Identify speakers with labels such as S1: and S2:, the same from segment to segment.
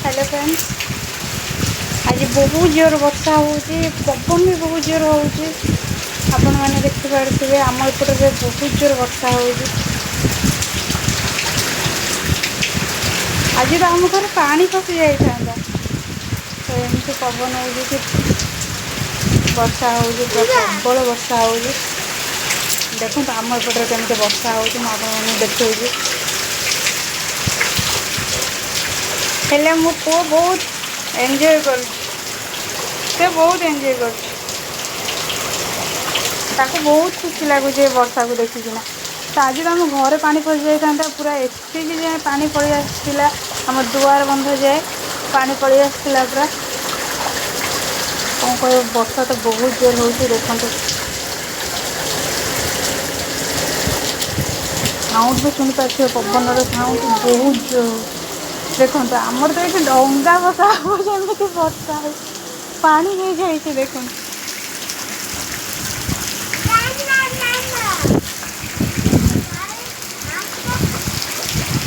S1: Hello friends, ଆଜି ବହୁତ ଜୋର ବର୍ଷା ହେଉଛି, ପବନ ବି ବହୁତ ଜୋର ହେଉଛି। ଆପଣମାନେ ଦେଖିପାରୁଥିବେ ଆମ ଏପଟରେ ବହୁତ ଜୋର ବର୍ଷା ହେଉଛି। ଆଜି ତ ଆମ ଘରେ ପାଣି ପଶି ଯାଇଥାନ୍ତା। ତ ଏମିତି ପବନ ହେଉଛି କି ବର୍ଷା ହେଉଛି, ପୁରା ପ୍ରବଳ ବର୍ଷା ହେଉଛି। ଦେଖନ୍ତୁ ଆମ ଏପଟରେ କେମିତି ବର୍ଷା ହେଉଛି, ମୁଁ ଆପଣମାନଙ୍କୁ ଦେଖାଉଛି। ହେଲେ ମୋ ପୁଅ ବହୁତ ଏନ୍ଜୟ କରୁଛି, ସେ ବହୁତ ଏନ୍ଜୟ କରୁଛି, ତାକୁ ବହୁତ ଖୁସି ଲାଗୁଛି ଏ ବର୍ଷାକୁ ଦେଖିକିନା। ତ ଆଜି ତ ଆମ ଘରେ ପାଣି ପଶିଯାଇଥାନ୍ତା, ପୁରା ଏତିକି ଯାଏଁ ପାଣି ପଳେଇ ଆସିଥିଲା, ଆମ ଦୁଆର ବନ୍ଧ ଯାଏ ପାଣି ପଳେଇ ଆସିଥିଲା ପୁରା। କ'ଣ କହିବ, ବର୍ଷା ତ ବହୁତ ଜୋର ହେଉଛି। ଦେଖନ୍ତୁ ସାଉଣ୍ଡ ବି ଶୁଣିପାରୁଥିବେ, ପବନର ସାଉଣ୍ଡ ବହୁତ ଜୋର ହେଉଛି। ଦେଖନ୍ତୁ ଆମର ତ ଏଠି ଡଙ୍ଗା ଭସା ହେବ ଯେମିତି ବର୍ଷା ହେଉଛି, ପାଣି ହେଇଯାଇଛି। ଦେଖନ୍ତୁ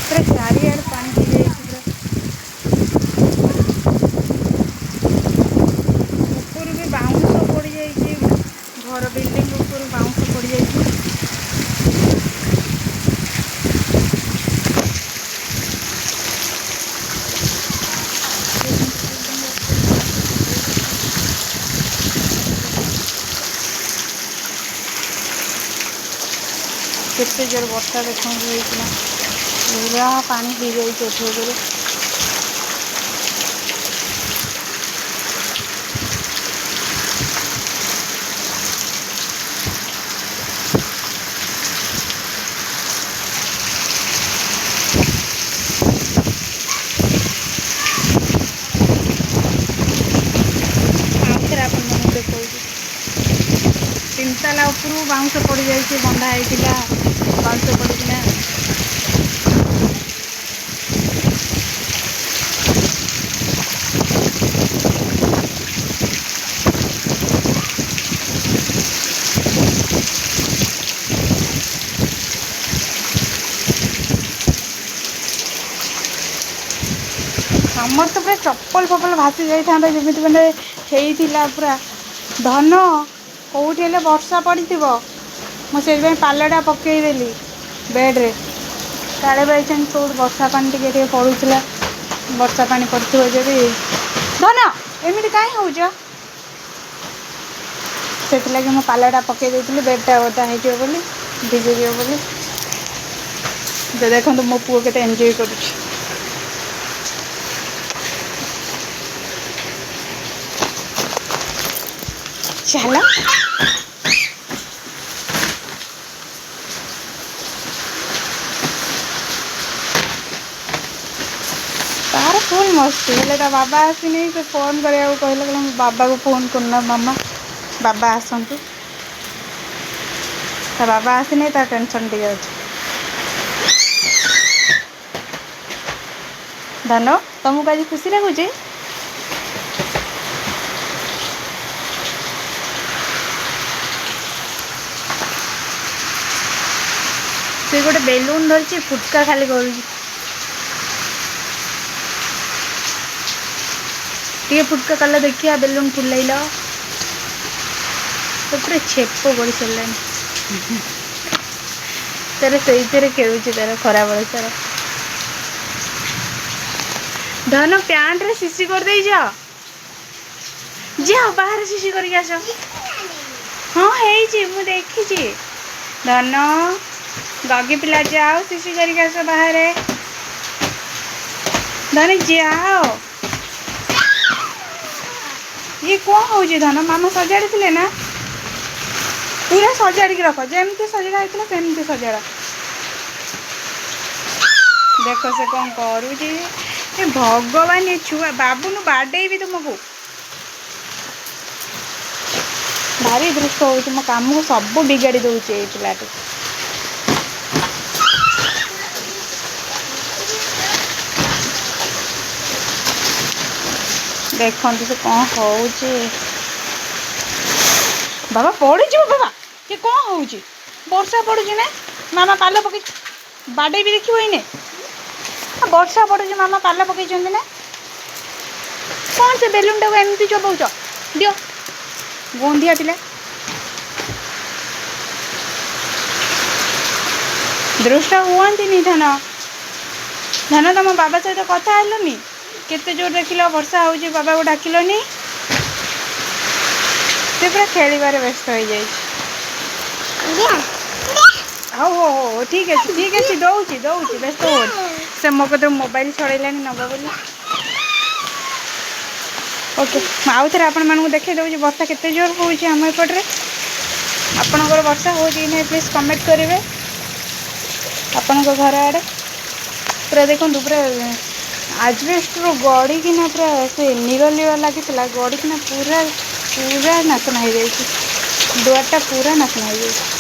S1: ପୁରା ଚାରିଆଡ଼େ ପାଣି ହେଇଯାଇଛି, ପୁରା ଉପରୁ ବି ବାଉଁଶ ପଡ଼ିଯାଇଛି, ଘର ବିଲ୍ଡିଂ ଉପରୁ ବାଉଁଶ ପଡ଼ିଯାଇଛି। କେତେ ଜୋର ବର୍ଷା ଦେଖନ୍ତୁ ହେଇଥିଲା, ପୁରା ପାଣି ହେଇଯାଇଛି ଏଠି ଉପରେ। ଆଉଥରେ ଆପଣମାନଙ୍କୁ ଦେଖାଉଛି, ତିନିତାଲା ଉପରୁ ବାଉଁଶ ପଡ଼ିଯାଇଛି, ବନ୍ଧା ହେଇଥିଲା ବାଉଁଶ ପଡ଼ିକିନା। ଆମର ତ ପୁରା ଚପଲ ଫପଲ ଭାସି ଯାଇଥାନ୍ତା ଯେମିତି ମାନେ ହେଇଥିଲା ପୁରା। ଧନ କେଉଁଠି ହେଲେ ବର୍ଷା ପଡ଼ିଥିବ, ମୁଁ ସେଇଥିପାଇଁ ପାଲଟା ପକେଇଦେଲି ବେଡ଼୍ରେ, କାଳେ ବାଇଚାନ୍ସ କେଉଁଠି ବର୍ଷା ପାଣି ଟିକେ ଟିକେ ପଡ଼ୁଥିଲା, ବର୍ଷା ପାଣି ପଡ଼ିଥିବ ଯଦି। ଧନ ଏମିତି କାହିଁ ହେଉଛ? ସେଥିଲାଗି ମୁଁ ପାଲଟା ପକେଇ ଦେଇଥିଲି, ବେଡ଼୍ଟା ଓଦା ହେଇଯିବ ବୋଲି, ଭିଜିଯିବ ବୋଲି। ତ ଦେଖନ୍ତୁ ମୋ ପୁଅ କେତେ ଏନ୍ଜୟ କରୁଛି। ଚାଲ ତାର ଫୁଲ୍ ମସ୍ତି। ହେଲେ ତା ବାବା ଆସିନି, ସେ ଫୋନ୍ କରିବାକୁ କହିଲେ, କହିଲେ ମୋ ବାବାକୁ ଫୋନ୍ କରୁନା ମାମା, ବାବା ଆସନ୍ତୁ। ତା ବାବା ଆସିନି, ତା ଟେନସନ୍ ଟିକେ ଅଛି। ଧନ ତମକୁ ଆଜି ଖୁସି ଲାଗୁଛି? ସେ ଗୋଟେ ବେଲୁନ୍ ଧରିଛି, ଫୁଟକା ଖାଲି କରୁଛି। ଟିକେ ଫୁଟକା କଲେ ଦେଖିବା, ବେଲୁନ୍ ଫୁଲେଇଲ ତ ପୁରା ଛେପ ପଡ଼ି ସାରିଲାଣି ତାର, ସେଇଥିରେ ଖେଳୁଛି ତାର ଖରାବେଳ ସାରା। ଧନ ପ୍ୟାଣ୍ଟରେ ଶିଶି କରିଦେଇଛ, ଯାଅ ବାହାରେ ଶିଶି କରିକି ଆସ। ହଁ ହେଇଛି, ମୁଁ ଦେଖିଛି। ଧନ ଗଗି ପିଲା ଯାଅ ଶିଶି କରିକି ଆସ ବାହାରେ। ଧନ ଯାଅ। ଇଏ କ'ଣ ହେଉଛି ଧନ? ମାମା ସଜାଡ଼ିଥିଲେ ନା? ପୁରା ସଜାଡ଼ିକି ରଖ, ଯେମିତି ସଜଡ଼ା ହେଇଥିଲା ସେମିତି ସଜାଡ଼। ଦେଖ ସେ କ'ଣ କରୁଛି। ଏ ଭଗବାନ, ଏ ଛୁଆ ବାବୁନୁ ବାଡ଼େଇବି ତୁମକୁ। ଭାରି ଦୁଷ୍ଟ ହେଉଛି, ମୋ କାମକୁ ସବୁ ବିଗାଡ଼ି ଦେଉଛି ଏଇ ପିଲାଟି। ଦେଖନ୍ତୁ ସେ କ'ଣ ହେଉଛି। ବାବା ପଡ଼ିଯିବ ବାବା, ସେ କ'ଣ ହେଉଛି? ବର୍ଷା ପଡ଼ୁଛି ନା, ମାମା ପାଲ ପକେଇ ବାଡ଼େଇବି ଦେଖିବ ଏଇନେ। ବର୍ଷା ପଡ଼ୁଛି, ମାମା ପାଲ ପକେଇଛନ୍ତି ନା? କ'ଣ ସେ ବେଲୁନଟାକୁ ଏମିତି ଚୋବାଉଛ? ଦିଅ, ଗନ୍ଧିଆ ପିଲା। ଦୃଷ୍ଟ ହୁଅନ୍ତିନି ଧନ। ଧନ, ତମ ବାବା ସହିତ କଥା ହେଲନି? କେତେ ଜୋର ଦେଖିଲ ବର୍ଷା ହେଉଛି, ବାବାକୁ ଡାକିଲନି? ସେ ପୁରା ଖେଳିବାରେ ବ୍ୟସ୍ତ ହେଇଯାଇଛି। ହଉ ହଉ ହଉ, ଠିକ୍ ଅଛି, ଠିକ୍ ଅଛି, ଦଉଛି ଦଉଛି, ବ୍ୟସ୍ତ ହୁଅନି। ସେ ମୋ କତିରୁ ମୋବାଇଲ ଛଡ଼େଇଲାଣି ନେବ ବୋଲି। ଓକେ, ମୁଁ ଆଉ ଥରେ ଆପଣମାନଙ୍କୁ ଦେଖାଇ ଦେଉଛି ବର୍ଷା କେତେ ଜୋର ହେଉଛି ଆମ ଏପଟରେ। ଆପଣଙ୍କର ବର୍ଷା ହେଉଛି କି ନାହିଁ, ପ୍ଲିଜ୍ କମେଣ୍ଟ କରିବେ। ଆପଣଙ୍କ ଘର ଆଡ଼େ ପୁରା ଦେଖନ୍ତୁ, ପୁରା ଆଜବେଷ୍ଟରୁ ଗଡ଼ିକିନା ପୁରା ସେ ନୀଳ ନୀଳ ଲାଗିଥିଲା, ଗଡ଼ିକିନା ପୁରା ପୁରା ନାଶନା ହେଇଯାଇଛି। ଦୁଆରଟା ପୁରା ନାଶନା ହେଇଯାଇଛି।